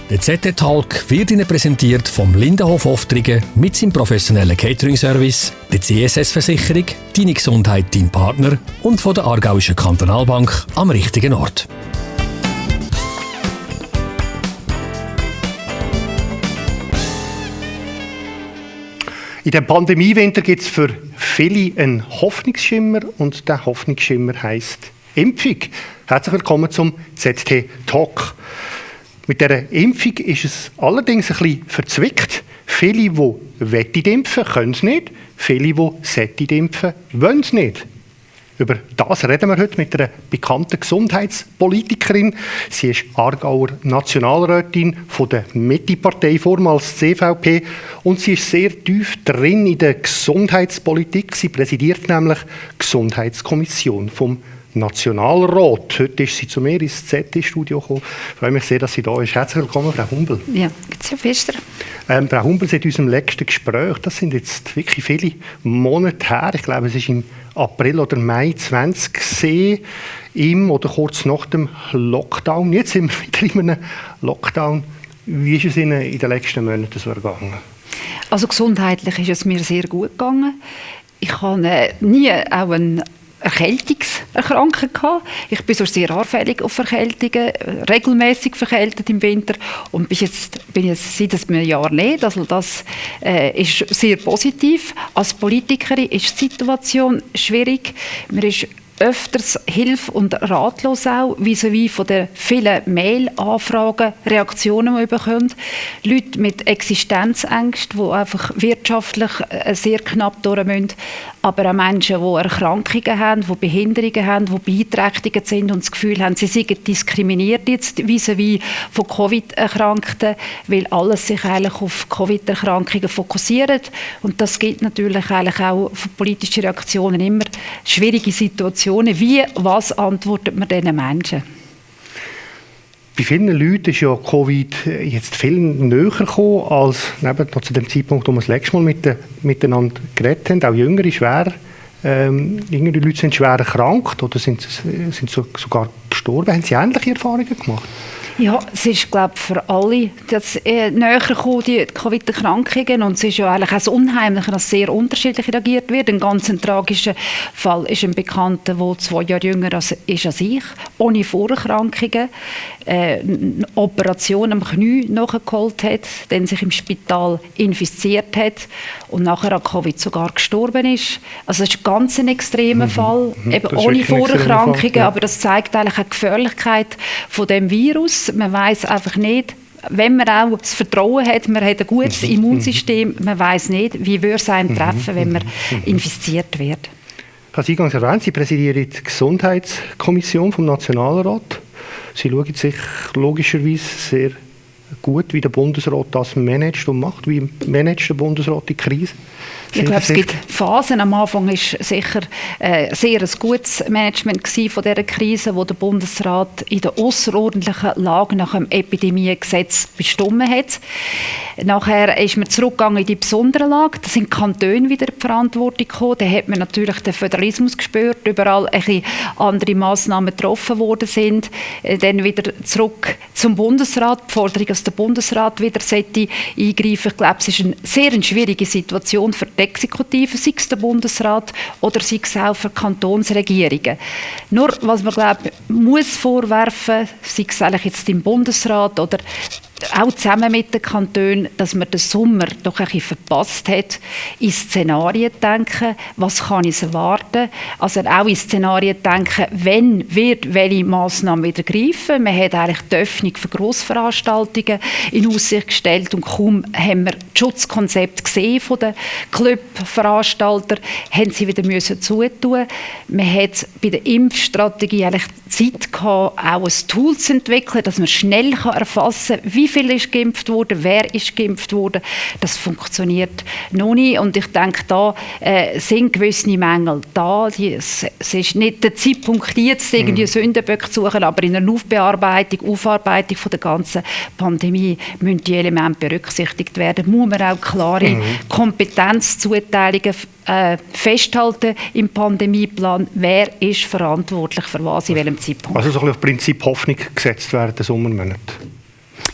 Der ZT-Talk wird Ihnen präsentiert vom Lindenhof Oftringen mit seinem professionellen Catering-Service, der CSS-Versicherung, Deine Gesundheit, dein Partner und von der Aargauischen Kantonalbank am richtigen Ort. In dem Pandemiewinter gibt es für viele einen Hoffnungsschimmer und der Hoffnungsschimmer heisst Impfung. Herzlich willkommen zum ZT-Talk. Mit dieser Impfung ist es allerdings ein bisschen verzwickt. Viele, die impfen wollen, können es nicht. Viele, die impfen wollen es nicht. Über das reden wir heute mit einer bekannten Gesundheitspolitikerin. Sie ist Aargauer Nationalrätin von der Mitte-Partei, vormals CVP. Und sie ist sehr tief drin in der Gesundheitspolitik. Sie präsidiert nämlich die Gesundheitskommission vom Nationalrat. Heute ist sie zu mir ins ZT-Studio gekommen. Ich freue mich sehr, dass sie da ist. Herzlich willkommen, Frau Humbel. Ja, geht's ja fester. Frau Humbel, seit unserem letzten Gespräch, das sind jetzt wirklich viele Monate her, ich glaube, es ist im April oder Mai 20 gesehen, im oder kurz nach dem Lockdown. Jetzt sind wir wieder in einem Lockdown. Wie ist es Ihnen in den letzten Monaten so ergangen? Also gesundheitlich ist es mir sehr gut gegangen. Ich habe nie auch eine Erkältungserkrankung gehabt. Ich bin so sehr anfällig auf Erkältungen, regelmäßig verkältet im Winter und bin jetzt seit einem Jahr nicht. Also das ist sehr positiv. Als Politikerin ist die Situation schwierig. Man ist öfters hilf- und ratlos auch, vis-à-vis von den vielen Mail-Anfragen, Reaktionen, die wir bekommen. Leute mit Existenzängsten, die einfach wirtschaftlich sehr knapp durch müssen. Aber auch Menschen, die Erkrankungen haben, die Behinderungen haben, die beeinträchtigt sind und das Gefühl haben, sie seien diskriminiert jetzt vis-à-vis von Covid-Erkrankten, weil alles sich eigentlich auf Covid-Erkrankungen fokussiert. Und das gibt natürlich eigentlich auch für politische Reaktionen immer schwierige Situationen. Was antwortet man diesen Menschen? Bei vielen Leuten ist ja Covid jetzt viel näher gekommen als zu dem Zeitpunkt, wo wir das letzte Mal miteinander geredet haben. Auch jüngere Leute sind schwer erkrankt oder sind sogar gestorben. Haben Sie ähnliche Erfahrungen gemacht? Ja, es ist, glaube ich, für alle näher gekommen, die Covid-Erkrankungen. Und es ist ja eigentlich auch das Unheimliche, dass sehr unterschiedlich reagiert wird. Ein ganz tragischer Fall ist ein Bekannter, der 2 Jahre jünger ist als ich, ohne Vorerkrankungen, eine Operation am Knie nachgeholt hat, dann sich im Spital infiziert hat und nachher an Covid sogar gestorben ist. Also es ist ein ganz extremer Fall, eben ohne Vorerkrankungen, ja. Aber das zeigt eigentlich auch die Gefährlichkeit von dem Virus. Man weiß einfach nicht, wenn man auch das Vertrauen hat, man hat ein gutes Immunsystem, man weiß nicht, wie würde es einen treffen, wenn man infiziert wird. Ich habe Sie eingangs erwähnt, Sie präsidieren die Gesundheitskommission vom Nationalrat. Sie schauen sich logischerweise sehr gut, wie der Bundesrat das managt und macht. Wie managt der Bundesrat die Krise? Ich glaube, es gibt Phasen. Am Anfang war sicher sehr ein gutes Management von dieser Krise, wo der Bundesrat in der außerordentlichen Lage nach dem Epidemiegesetz bestimmt hat. Nachher ist man zurückgegangen in die besondere Lage. Da sind Kantone wieder in die Verantwortung gekommen. Da hat man natürlich den Föderalismus gespürt, überall ein bisschen andere Massnahmen getroffen worden sind. Dann wieder zurück zum Bundesrat. Die Forderung, dass der Bundesrat wieder eingreifen sollte. Ich glaube, es ist eine sehr schwierige Situation für die Exekutive, sei es der Bundesrat oder sei es auch für Kantonsregierungen. Nur, was man glaube muss vorwerfen, sei es eigentlich jetzt im Bundesrat oder auch zusammen mit den Kantonen, dass man den Sommer doch ein bisschen verpasst hat, in Szenarien denken, was kann ich erwarten, also auch in Szenarien denken, wenn wird welche Massnahmen wieder greifen. Man hat eigentlich die Öffnung für Grossveranstaltungen in Aussicht gestellt und kaum haben wir das Schutzkonzept gesehen von den Clubveranstaltern, haben sie wieder müssen zutun. Man hat bei der Impfstrategie eigentlich Zeit gehabt, auch ein Tool zu entwickeln, dass man schnell erfassen kann, wie viel ist geimpft worden, wer ist geimpft worden. Das funktioniert noch nicht. Und ich denke, da sind gewisse Mängel da. Es ist nicht der Zeitpunkt, jetzt irgendwie Sündenböcke zu suchen, aber in der Aufarbeitung von der ganzen Pandemie müssen die Elemente berücksichtigt werden. Muss man auch klare Kompetenzzuteilungen festhalten im Pandemieplan, wer ist verantwortlich für was in welchem Zeitpunkt. Also so ein bisschen auf Prinzip Hoffnung gesetzt werden, den Sommermonat.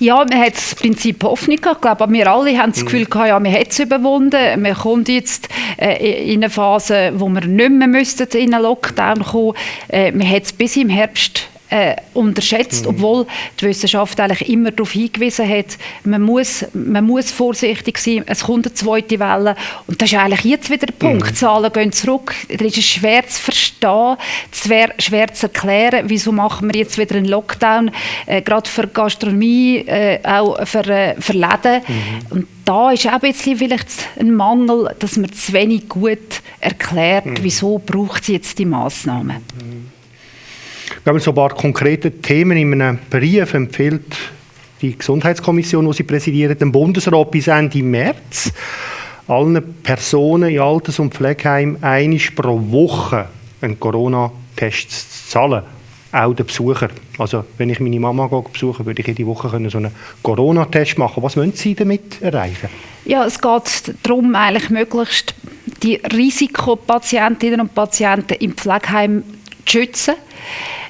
Ja, man hat das Prinzip Hoffnung gehabt. Ich glaube, wir alle haben das Gefühl gehabt, ja, wir haben es überwunden. Wir kommen jetzt in eine Phase, wo wir nicht mehr in einen Lockdown kommen müssten. Man hat es bis im Herbst unterschätzt, obwohl die Wissenschaft eigentlich immer darauf hingewiesen hat, man muss vorsichtig sein, es kommt eine zweite Welle. Und das ist eigentlich jetzt wieder der Punkt. Die Zahlen gehen zurück. Das ist schwer zu verstehen, schwer zu erklären, wieso machen wir jetzt wieder einen Lockdown, gerade für Gastronomie, auch für Läden. Und da ist auch ein bisschen vielleicht ein Mangel, dass man zu wenig gut erklärt, wieso braucht es jetzt die Massnahmen. Wir haben so ein paar konkrete Themen in einem Brief empfiehlt die Gesundheitskommission, die Sie präsidieren, dem Bundesrat bis Ende März allen Personen in Alters- und Pflegeheimen einmal pro Woche einen Corona-Test zu zahlen. Auch den Besucher. Also wenn ich meine Mama besuche, würde ich jede Woche so einen Corona-Test machen. Was wollen Sie damit erreichen? Ja, es geht darum, eigentlich möglichst die Risikopatientinnen und Patienten im Pflegeheim zu schützen.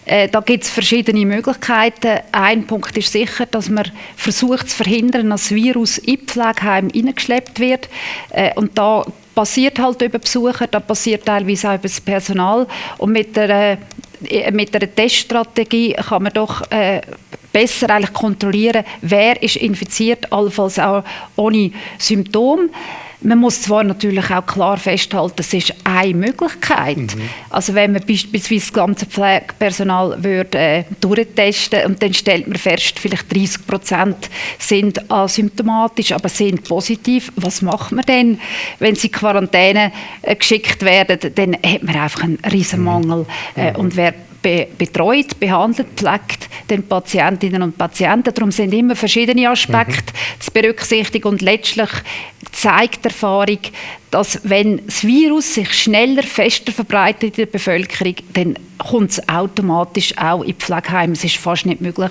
Da gibt es verschiedene Möglichkeiten. Ein Punkt ist sicher, dass man versucht zu verhindern, dass das Virus in die Pflegeheim hineingeschleppt wird. Und da passiert halt über Besucher, da passiert teilweise auch über das Personal. Und mit einer Teststrategie kann man doch besser eigentlich kontrollieren, wer ist infiziert, allenfalls auch ohne Symptome. Man muss zwar natürlich auch klar festhalten, das ist eine Möglichkeit. Also wenn man beispielsweise das ganze Pflegepersonal durchtesten und dann stellt man fest, vielleicht 30% sind asymptomatisch, aber sind positiv. Was macht man denn, wenn sie in Quarantäne geschickt werden? Dann hat man einfach einen riesen Mangel. Und wer betreut, behandelt, pflegt den Patientinnen und Patienten. Darum sind immer verschiedene Aspekte zu berücksichtigen und letztlich zeigt die Erfahrung, dass wenn das Virus sich schneller, fester verbreitet in der Bevölkerung, dann kommt es automatisch auch in Pflegeheime. Es ist fast nicht möglich,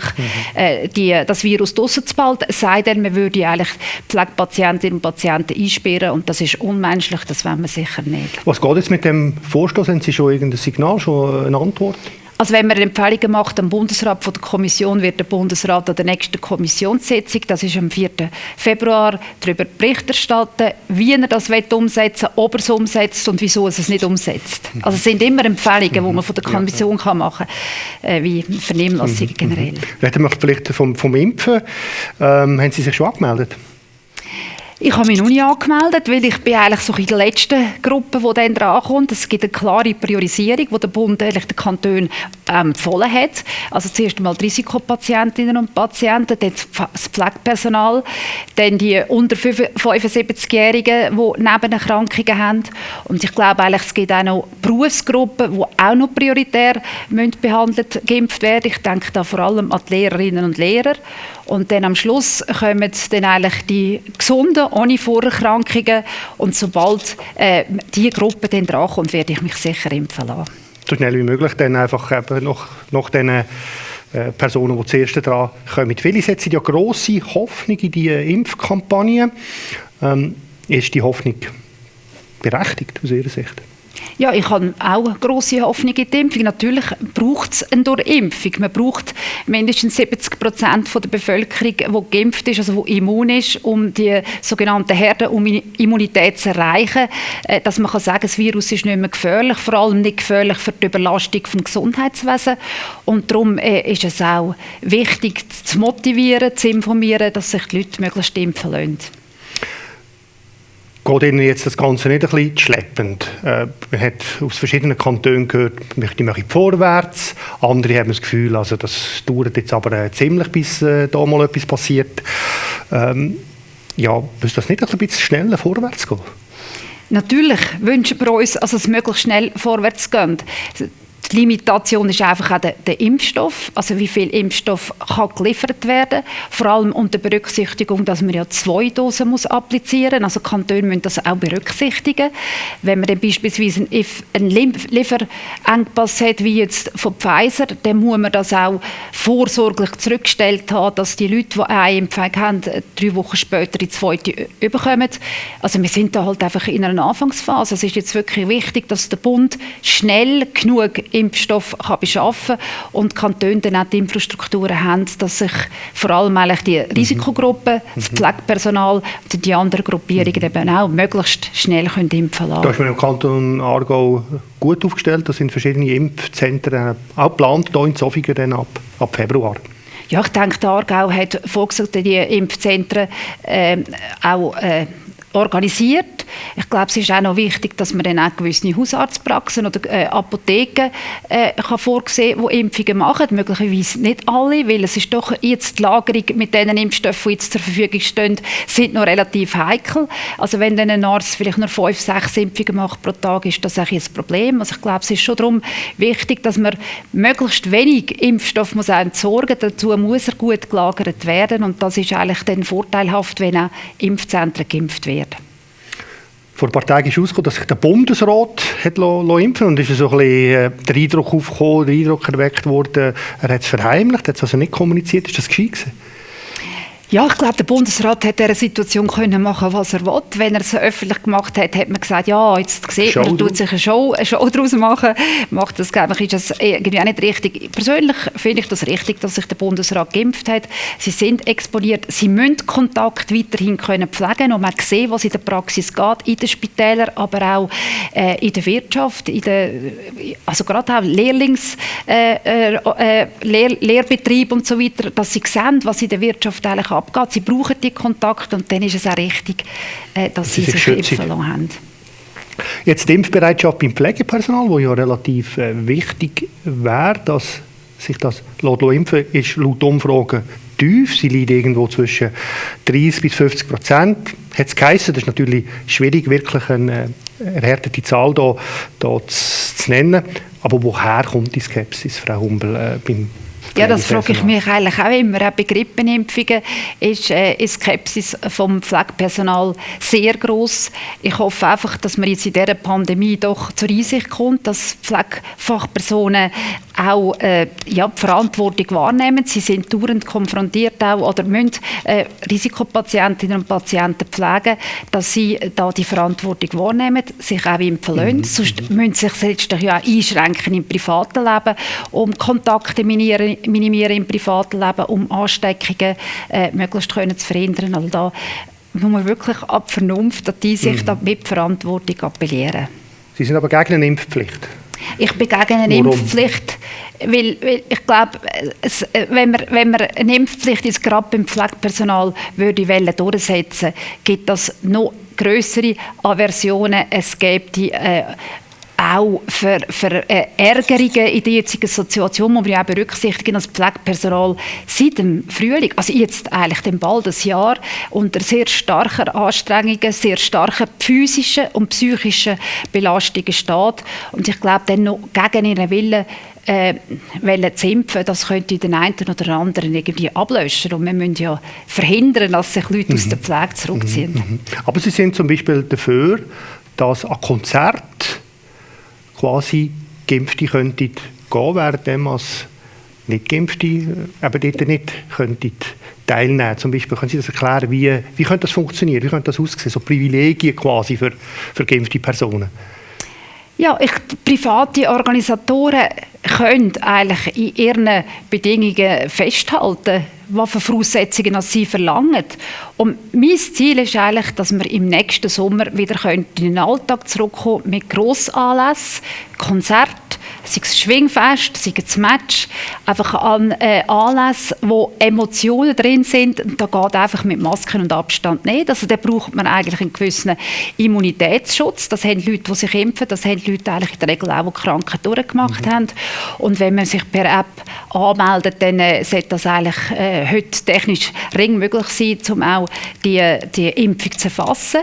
das Virus draussen zu behalten, es sei denn, man würde eigentlich Pflegepatientinnen und Patienten einsperren und das ist unmenschlich, das wollen wir sicher nicht. Was geht jetzt mit dem Vorstoß? Haben Sie schon irgendein Signal, schon eine Antwort? Also wenn man Empfehlungen macht am Bundesrat von der Kommission, wird der Bundesrat an der nächsten Kommissionssitzung, das ist am 4. Februar, darüber Bericht erstatten, wie er das umsetzen will, ob er es umsetzt und wieso er es nicht umsetzt. Also es sind immer Empfehlungen, die man von der Kommission kann machen kann, wie Vernehmlassungen generell. Reden wir vielleicht vom Impfen. Haben Sie sich schon angemeldet? Ich habe mich noch nicht angemeldet, weil ich bin eigentlich so in der letzten Gruppe, die dann drankommt. Es gibt eine klare Priorisierung, die der Bund eigentlich den Kantonen empfohlen hat. Also zuerst einmal die Risikopatientinnen und Patienten, dann das Pflegepersonal, dann die unter 75-Jährigen, die Nebenerkrankungen haben. Und ich glaube eigentlich, es gibt auch noch Berufsgruppen, die auch noch prioritär behandelt, geimpft werden. Ich denke da vor allem an die Lehrerinnen und Lehrer. Und dann am Schluss kommen dann eigentlich die Gesunden, ohne Vorerkrankungen. Und sobald diese Gruppe dann drankommt, werde ich mich sicher impfen lassen. So schnell wie möglich, dann einfach nach den Personen, die zuerst dran kommen. Viele setzen ja grosse Hoffnung in die Impfkampagne. Ist die Hoffnung berechtigt aus Ihrer Sicht? Ja, ich habe auch grosse Hoffnung in die Impfung. Natürlich braucht es eine Durchimpfung. Man braucht mindestens 70% der Bevölkerung, die geimpft ist, also die immun ist, um die sogenannte Herdenimmunität zu erreichen. Dass man kann sagen, das Virus ist nicht mehr gefährlich, vor allem nicht gefährlich für die Überlastung des Gesundheitswesens. Und darum ist es auch wichtig, zu motivieren, zu informieren, dass sich die Leute möglichst impfen lassen. Geht Ihnen jetzt das Ganze nicht ein bisschen schleppend? Man hat aus verschiedenen Kantonen gehört, wir möchten vorwärts. Andere haben das Gefühl, also das dauert jetzt aber ziemlich, bis da mal etwas passiert. Müsste das nicht ein bisschen schneller vorwärts gehen? Natürlich wünschen wir uns, dass es möglichst schnell vorwärts geht. Die Limitation ist einfach auch der Impfstoff, also wie viel Impfstoff kann geliefert werden, vor allem unter Berücksichtigung, dass man ja 2 Dosen muss applizieren muss. Also Kantone müssen das auch berücksichtigen. Wenn man dann beispielsweise einen Lieferengpass hat, wie jetzt von Pfizer, dann muss man das auch vorsorglich zurückgestellt haben, dass die Leute, die eine Impfung haben, 3 Wochen später die zweite bekommen. Also wir sind da halt einfach in einer Anfangsphase. Es ist jetzt wirklich wichtig, dass der Bund schnell genug Impfstoff kann beschaffen und die Kantone dann auch die Infrastrukturen haben, dass sich vor allem eigentlich die Risikogruppen, das Pflegepersonal und die anderen Gruppierungen eben auch möglichst schnell impfen lassen. Da ist man im Kanton Aargau gut aufgestellt. Da sind verschiedene Impfzentren auch geplant, hier in Zofingen dann ab Februar. Ja, ich denke, der Aargau hat vorgesorgt, die Impfzentren auch organisiert. Ich glaube, es ist auch noch wichtig, dass man dann auch gewisse Hausarztpraxen oder Apotheken kann vorsehen kann, die Impfungen machen. Möglicherweise nicht alle, weil es ist doch jetzt die Lagerung mit den Impfstoffen, die jetzt zur Verfügung stehen, sind noch relativ heikel. Also wenn dann ein Arzt vielleicht nur 5, 6 Impfungen macht pro Tag, ist das eigentlich ein Problem. Also ich glaube, es ist schon darum wichtig, dass man möglichst wenig Impfstoff muss entsorgen. Dazu muss er gut gelagert werden und das ist eigentlich dann vorteilhaft, wenn auch Impfzentren geimpft werden. Vor ein paar Tagen ist herausgekommen, dass sich der Bundesrat hat impfen und ist so ein bisschen der Eindruck aufgekommen, der Eindruck erweckt worden, er hat es verheimlicht, hat es also nicht kommuniziert. Ist das gescheit gewesen? Ja, ich glaube, der Bundesrat hat in dieser Situation können machen, was er will. Wenn er es öffentlich gemacht hat, hat man gesagt, ja, jetzt sieht man, er tut sich eine Show daraus machen. Macht das, glaube ich, ist das irgendwie auch nicht richtig. Persönlich finde ich das richtig, dass sich der Bundesrat geimpft hat. Sie sind exponiert, sie müssen Kontakt weiterhin können pflegen und man sieht, was in der Praxis geht, in den Spitälern, aber auch in der Wirtschaft, also gerade auch Lehrbetrieb und so weiter, dass sie sehen, was in der Wirtschaft eigentlich abgeht. Sie brauchen die Kontakte und dann ist es auch richtig, dass sie sich impfen lassen haben. Jetzt die Impfbereitschaft beim Pflegepersonal, wo ja relativ wichtig wäre, dass sich das impfen lässt, ist laut Umfragen tief. Sie liegt irgendwo zwischen 30-50%. Hat es geheißen, das ist natürlich schwierig, wirklich eine erhärtete Zahl da zu nennen. Aber woher kommt die Skepsis, Frau Humbel, beim Ja, das frage ich mich eigentlich auch immer. Auch bei Grippenimpfungen ist Skepsis vom Pflegepersonal sehr gross. Ich hoffe einfach, dass man jetzt in dieser Pandemie doch zur Einsicht kommt, dass Pflegefachpersonen auch die Verantwortung wahrnehmen. Sie sind dauernd konfrontiert auch, oder müssen Risikopatientinnen und Patienten pflegen, dass sie da die Verantwortung wahrnehmen, sich auch impfen lassen. Sonst müssen sie sich letztlich ja auch einschränken im privaten Leben, um Kontakte minimieren im privaten Leben, um Ansteckungen möglichst zu verhindern. Also da muss man wirklich ab Vernunft, an die Einsicht, an die Mitverantwortung appellieren. Sie sind aber gegen eine Impfpflicht? Ich bin gegen eine Impfpflicht, weil ich glaube, wenn man eine Impfpflicht jetzt gerade beim Pflegepersonal würde durchsetzen, gibt das noch grössere Aversionen. Es gibt auch für Ärgerungen in der jetzigen Situation, muss man ja auch berücksichtigen, dass das Pflegepersonal seit dem Frühling, also jetzt eigentlich dann bald ein Jahr, unter sehr starken Anstrengungen, sehr starken physischen und psychischen Belastungen steht. Und ich glaube, dann noch gegen ihren Willen zu impfen, das könnte den einen oder anderen irgendwie ablöschen. Und wir müssen ja verhindern, dass sich Leute aus der Pflege zurückziehen. Aber Sie sind zum Beispiel dafür, dass an Konzerten quasi Geimpfte könnten gehen, während als nicht Geimpfte eben dort nicht könnten teilnehmen. Zum Beispiel, können Sie das erklären, wie könnte das funktionieren, wie könnte das aussehen, so Privilegien quasi für geimpfte Personen? Ja, private Organisatoren können eigentlich in ihren Bedingungen festhalten, was für Voraussetzungen sie verlangen. Und mein Ziel ist eigentlich, dass wir im nächsten Sommer wieder in den Alltag zurückkommen mit Grossanlässen, Konzerten, sei es Schwingfest, sei es Match, einfach an Anlässen, wo Emotionen drin sind. Und da geht einfach mit Masken und Abstand nicht. Also da braucht man eigentlich einen gewissen Immunitätsschutz. Das haben Leute, die sich impfen, das haben Leute eigentlich in der Regel auch, die Krankheit durchgemacht haben. Und wenn man sich per App anmeldet, dann sollte das eigentlich heute technisch ring möglich sein, um auch die Impfung zu erfassen.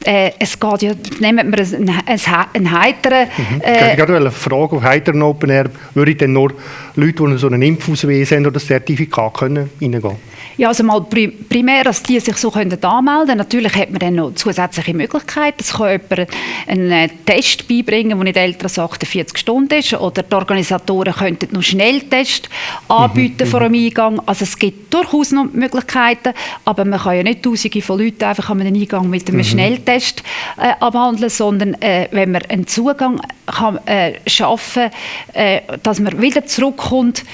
Es geht ja, nehmen wir einen heiteren... Ich wollte gerade fragen, auf heiteren Open Air würde dann nur Leute, die so einen Impfausweis haben oder ein Zertifikat können reingehen? Ja, also mal primär, dass die sich so anmelden können. Natürlich hat man dann noch zusätzliche Möglichkeiten. Es kann jemand einen Test beibringen, der nicht älter als 48 Stunden ist. Oder die Organisatoren könnten noch Schnelltests anbieten vor dem Eingang. Also es gibt durchaus noch Möglichkeiten, aber man kann ja nicht Tausende von Leuten einfach an einem Eingang mit einem Schnelltest abhandeln, sondern wenn man einen Zugang kann, schaffen kann, dass man wieder zurückkommt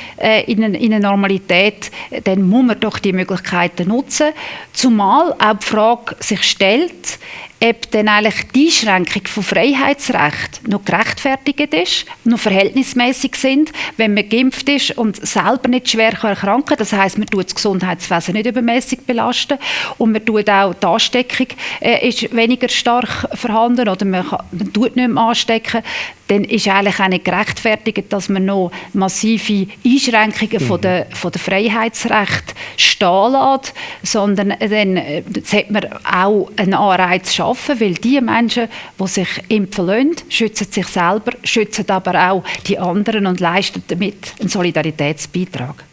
in eine Normalität, dann muss man doch die Möglichkeiten nutzen. Zumal auch die Frage sich stellt, ob dann eigentlich die Einschränkung von Freiheitsrechten noch gerechtfertigt ist, noch verhältnismäßig sind, wenn man geimpft ist und selber nicht schwer erkranken kann. Das heisst, man tut das Gesundheitswesen nicht übermäßig belasten und man tut auch die Ansteckung ist weniger stark vorhanden oder man tut nicht mehr anstecken. Dann ist eigentlich auch nicht gerechtfertigt, dass man noch massive Einschränkungen von der Freiheitsrechte stehen lässt, sondern dann sollte man auch einen Anreiz schaffen, weil die Menschen, die sich impfen lassen, schützen sich selber, schützen aber auch die anderen und leisten damit einen Solidaritätsbeitrag.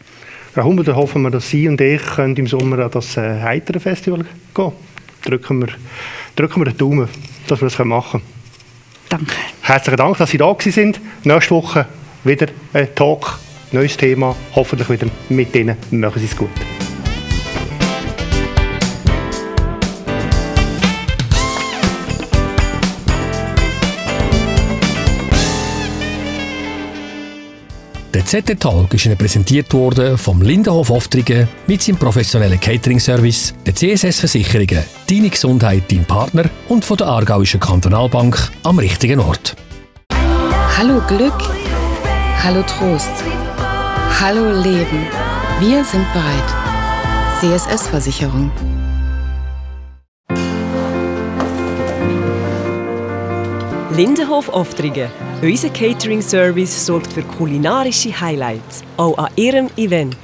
Frau Hummel, da hoffen wir, dass Sie und ich im Sommer an das heitere Festival gehen. Drücken wir den Daumen, dass wir das machen können. Danke. Herzlichen Dank, dass Sie da waren. Nächste Woche wieder ein Talk, neues Thema, hoffentlich wieder mit Ihnen. Machen Sie es gut. Der ZT-Talk ist Ihnen präsentiert worden vom Lindenhof Oftringen mit seinem professionellen Catering-Service, der CSS-Versicherungen, Deine Gesundheit, dein Partner und von der Aargauischen Kantonalbank am richtigen Ort. Hallo Glück, hallo Trost, hallo Leben. Wir sind bereit. CSS-Versicherung. Lindenhof Oftringen. Unser Catering-Service sorgt für kulinarische Highlights, auch an Ihrem Event.